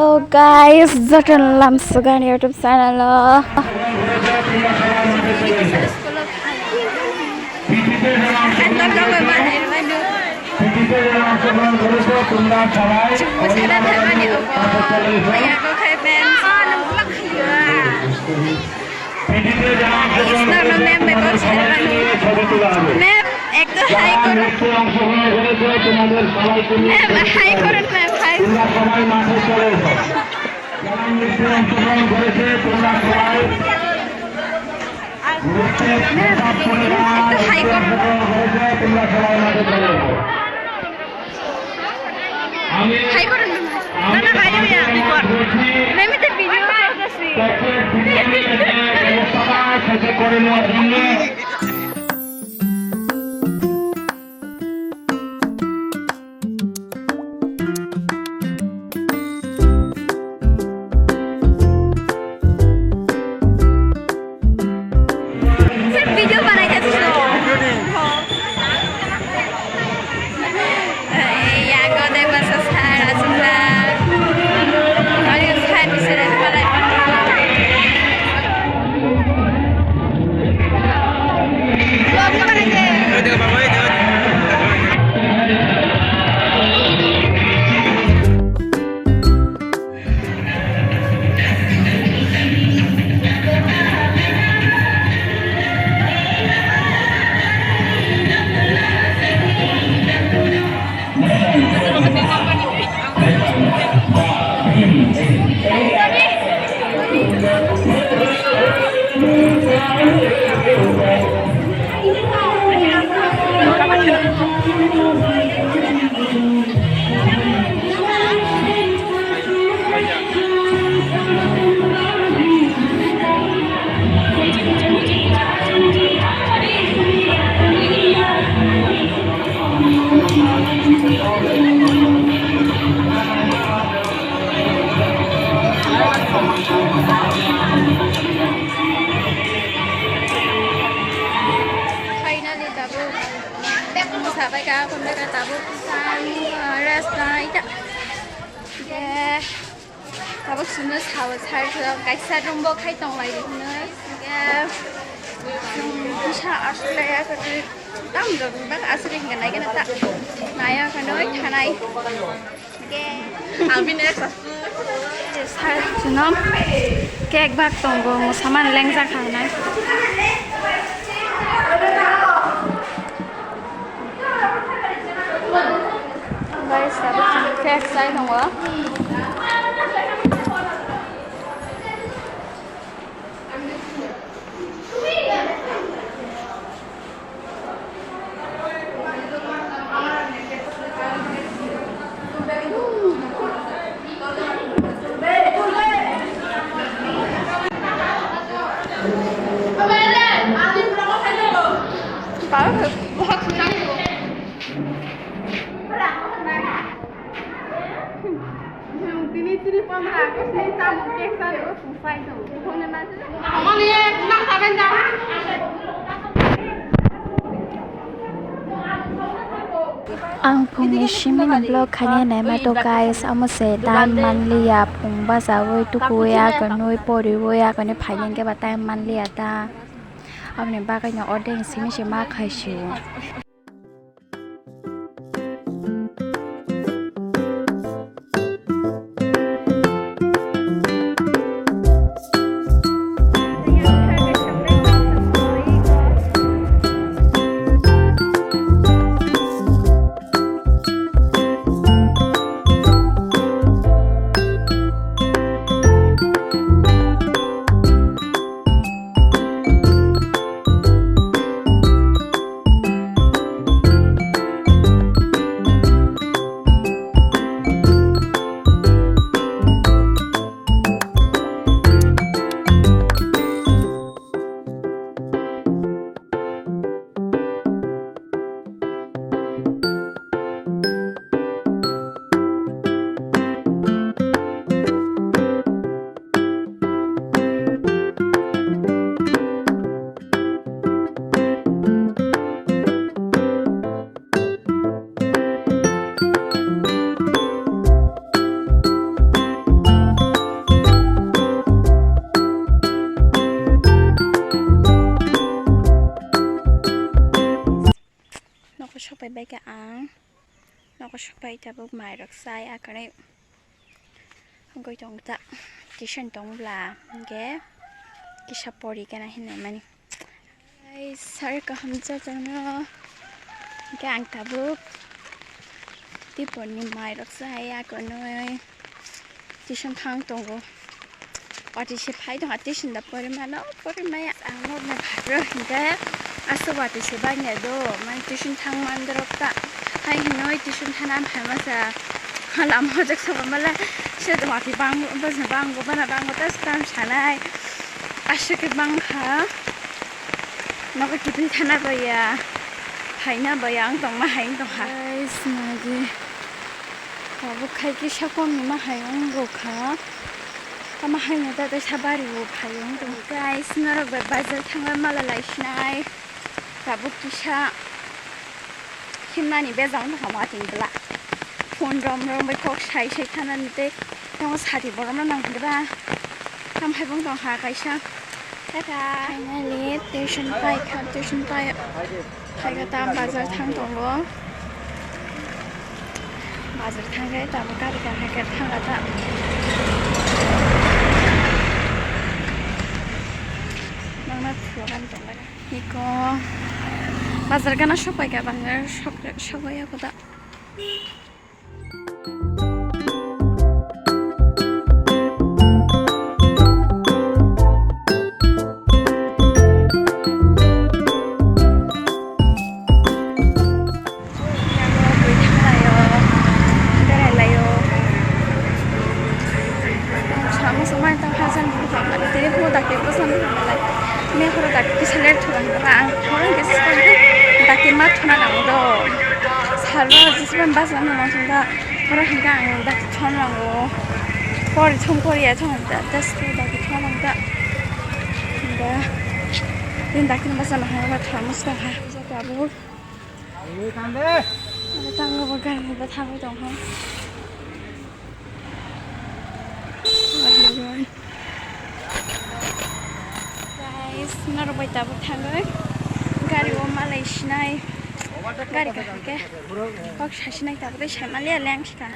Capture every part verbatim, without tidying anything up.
Hello guys, jotono lamsugani YouTube channel o. Ma'am, ekটু hi করুন। Ma'am, hi করুন, ma'am, hi। Ma'am, একটু hi করুন। Hi করুন, ma'am। না, না, বাইরে হয়ে আপনি কর। Ma'am, এটা video করতেছি। Sir, video বানাইতেছিস তো? এই, ইয়াকো দেখবা, sir, আসুন না। আরে, sir, পিছনে পালাই। Vlog বানাইতে। Finally, tabuk sabai ka, kunda ka tabuk sang, uh, rest na ita. Yeah. Tabuk sunu sawo sar kaisa room bo khai tong lai hwnwi. Hwnkhe chwng bwsa aswk lai ya kwtwi tam rok bak aswk hwnkhe nai gana ta nai ya khanwi thanai. Hwnkhe ang bini sar chwngno cake bak tongo, mwsaman lengjak kha hwnwi. Guys, tabuk chwng cake chai tongo. Ang phungni simino vlog khainai naima to guys, amo se time manliya, phung bachaui tukuya, kanui poriui, akani phaiyengke ba time manliya ta. Aboni bagwi no ordek simi se ma khai sio. Bai khe ang nogo sokpai tabuk mairok chai akanai wngwi tong ta, tuition tong bwla hwnkhe kisa pori gana hinwi mani. Ai, sir kaham jotono hwnkhe ang tabuk tiporni mairok chai akanai tuition thang tongo. Watwi se phai tongkha, tuition da pori mano, pori maya. Ang norokno phaikro hinkhe aswk watwi se bai nai do, mani tuition thang man dorok ta. Hai hinwi tuition thana phai masa lama hojak sabo mala se watwi bang bajna bango bana bango ta tam sanai aswk khe bangkha. Nogo kiphil thana baya, phaina baya, ang tongma hai wng tongkha. Guys, nai di. Tabuk khai kisa komni ma hai wng rwkha. Tamo hai no ta teisa bari o phai wng tong. Guys, norok bai bazar thangwi mala lai sinai. Tabuk kisa himnani bejak wng tongkha watwi bwla. Phone rom rom bai kok sai sai thanani tei tongo sati borok no nang hwnba. Tam hai bung tong ha kaisa. Tata. Finally, tuition pai kha, tuition pai. Hai kha tam bazar thang tongo. Bazar thang khe tabuk gari kan hai khe thang ta. Nang na phuru kan tong lai. Iko bazar gana sok pai kha, bazar sok sok ya kota. Tini phuru dakti bwsano tongmani. Mehoro dakti kisa ler thwng ba ang horo kisa dakti ma thwna nango do. Salo jisman basa no nang thwng da. Horo hinkhe ang dakti thwna nango. Pori thwng pori ya thwng da. Just dakti thwna nang da. Da. Din dakti basa no ha ba thwna musto ha. Tabuk. Abo tango bo gari bo thangwi tong ha. Guys, norok bai tabuk thangwi gari o malai sinai. Gari kaham khe kok sasinai tabuk tei sai maliya leng sika.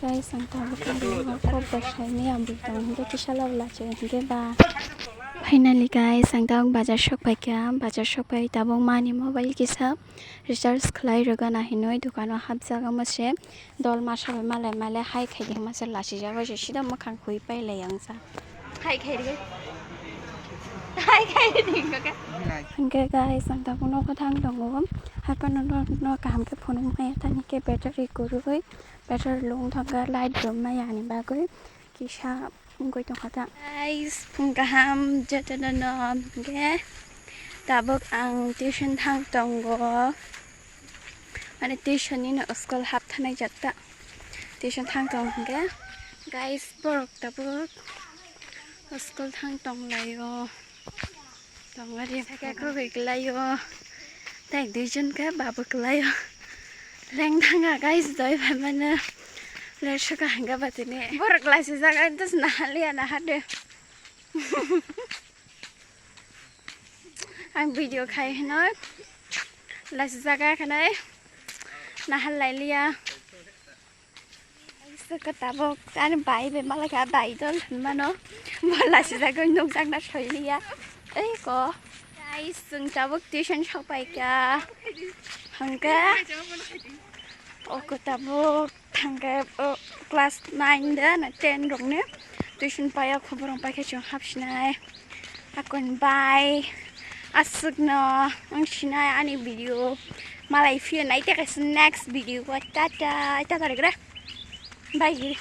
Guys, ang tabuk kok bai saimaya bwtang hwnkhe kisa lab lachi hwnkhe ba. Finally guys, ang tabuk bazar sok paikha, bazar sok pai tabuk mani mobile kisa recharge khlai rwgana hinwi dukano hapjak, omo se dol masa bai malai malai hai khai di, masa lachijak bai se sida mwkhang hui pailai ang sa. Hai khai di. Hai khai di kaka. Hwnkhe guys, ang tabuk nogo thang tongo. Hai phano no, no kaham khe phunuk maya tani khe battery kwrwi. Petrol lung thangkha light rwmani bagwi kisa wngwi tongkha ta. Guys, phung kaham jotono no hwnkhe tabuk ang tuition thang tongo. Mane tuition ni no school hap thanai jak ta. Tuition thang tong hwnkhe guys, borok tabuk school thang tong laio. Tongmani sakhe khogwi kwlaio. Tei duijon khe babu kwlaio. Lengthanga guys, doi phaimano. Lerswka hwnkhe batini. Borok laisijak, ang tos nahaliya, nahade. Ang video khai hino. Laisijak khanai. Nahal lailiya. Suka tabuk ani bai bai malai kha, bai dol hinmano. Bo lasijagwi nukjakna soiliya. Ei ko. Guys, chwng tabuk tuition sok paikha. Hwnkhe oko tabuk thangkhe, o, class nine da na ten rokni tuition paio, khobor rok paikhe chwng hapsinai. Hakon bai aswkno wng sinai ani video. Malai phio nai tei kaisa next video o. Tata, tata regra. Bye.